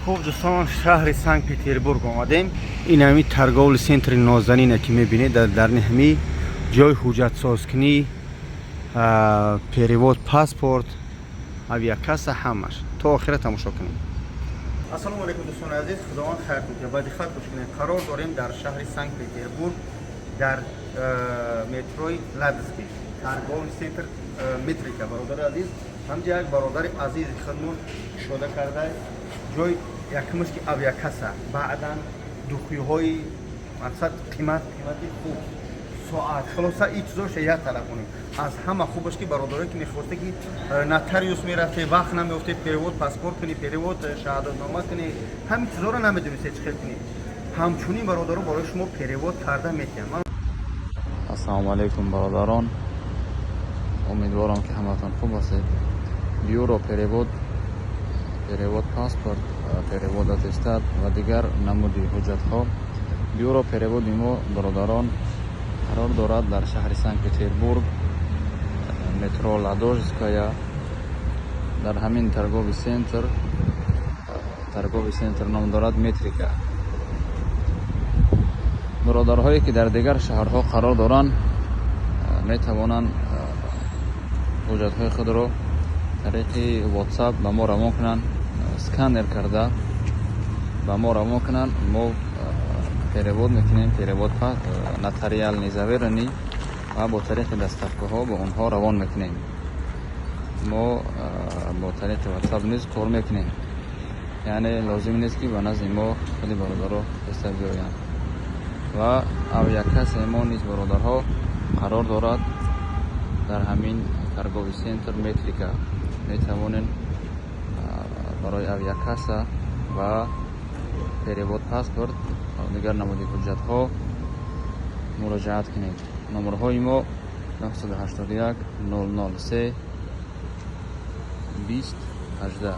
Хуб, дӯстон, шаҳри Санкт Петербург омадем. Ин ҳами торговый центри нозанина, ки мебинед, дар дарни ҳами ҷои ҳуҷҷатсозкунӣ, перевод паспорт, авиакасса, ҳамаш. То охира тамошо кунем. Ассалому алайкум, дӯстони азиз, Худованд хайр кунад, ба диққат гӯш кунед. Қарор дорем дар шаҳри Санкт Петербург, дар метрои Ладожский, торговый центр Метрика. Бародари азиз, ҳамҷа як бародари азизи худмон кушода карда ҷой. Якумаш ки авиакасса, баъдан духиҳои мақсад қимат, қимати хуб, соат, хулоса, ин чизоша як тараф кунем. Аз ҳама хубаш ки бародарое ки мехосте ки нотариус мерафте, вақт намеёфте, перевод паспорт кунӣ, перевод шаҳодатнома кунӣ, ҳамин чизоро намедонисте чӣ хел кунӣ, ҳамчунин бародаро барои шумо перевод карда метиҳам. Ассалому алайкум, бародарон, умедворам, ки ҳаматон хуб ҳастед. Бюро перевод, перевод паспорт, перевод аттестат ва дигар намуди ҳуҷҷатҳо. Бюро переводи мо, бародарон, қарор дорад дар шаҳри Санкт Петербург, метро Ладожская, дар ҳамин торговый центр. Торговый центр ном дорад Метрика. Бародарҳое, ки дар дигар шаҳрҳо қарор доранд, метавонанд ҳуҷҷатҳои худро тариқи WhatsApp ба мо равон кунанд, сканер карда ба мо равон кунанд. Мо перевод мекунем, перевод нотариальный заверенный ва бо тариқи доставкаҳо ба онҳо равон мекунем. Мо бо тариқи WhatsApp низ кор мекунем, яъне лозим нест, ки ба назди мо худи бародаро хеста биёянд. Ва авиакассаи мо низ, бародарҳо, қарор дорад дар ҳамин торговый центр Метрика. Метавонед барои авиакасса ва перевод паспорт, дигар намуди ҳуҷҷатҳо муроҷиат кунед. Номерҳои мо 981 003 20 18.